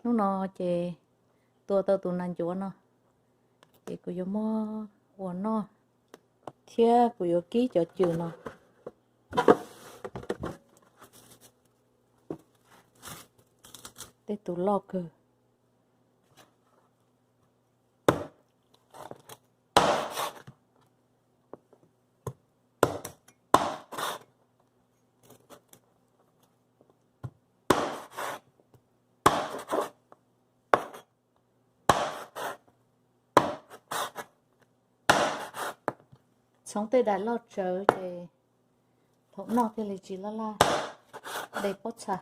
Hnub no ces tua tau tus nas ncuav no, ces kuv yuav muab ua noj, thiab kuv yuav kib cov cws no, tej tus loj kawg. Txhoov tej daim loj tsawv ces thaum noj thiaj li tsis laj laj de pob txha.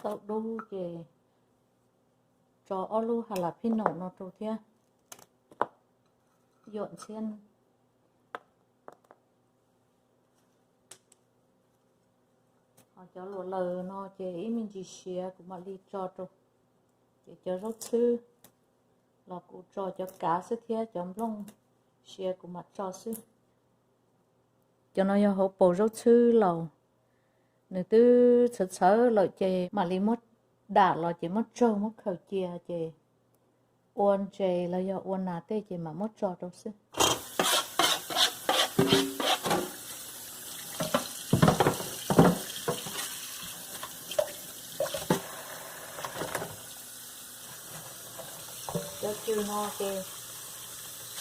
Tau dub ces tso ob lub ha las phij naum no rau thiab yuam ntxhiab. Ho cov luam laws no ces ib me ntsis siav kuv mam li tso rau. Ces cov zaub txhwb los kuv tso cov kav xwb thiab cov nplooj siav kuv mam tso xwb. Cov no yog hauv paus zaub txhwb laus, nws twb txhawv txhawv lawm ces mam li muab dam los ces muab tsaug muab khaws cia ces ua ntses los yog ua nas tej ces mam muab tso rau xwb. Cov cws no ces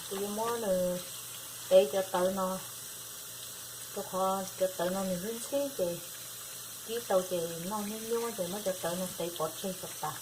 kuv yuav muab nws tev cov tawv no, rau qhov cov tawv no nws ntxhib ntxhib ces kib tau ces noj nyuab nyuab ces muab cov tawv no tev pov tseg kom tas.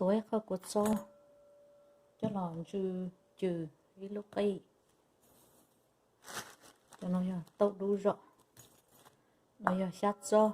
Ua ib qho kua txob coj los ntsw cws ib lub qij. Cov no yog taub dub zom, no yog xyab txob.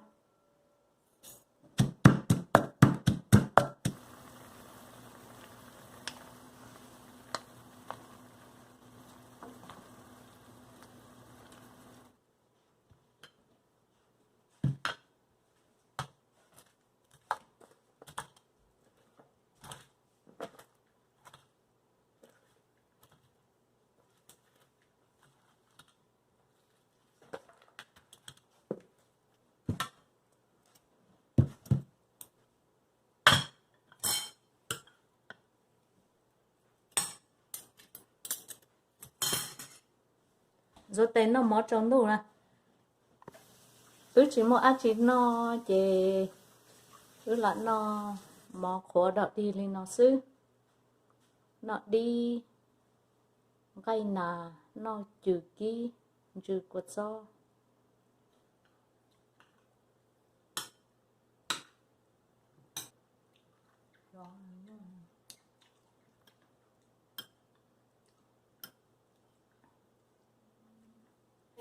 Ntxuav tes noj mov tsaus ntuj na. Wb tsis muaj dab tsi noj ces wb lam noj mov qhuav dog dig li no xwb. Noj dib, nqaij nas, noj cws kib, ntsw kua txob.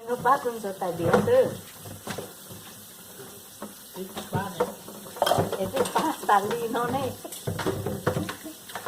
Lub pab kuj ntxuav tais diav xwb. Es twb pab tas li no ne.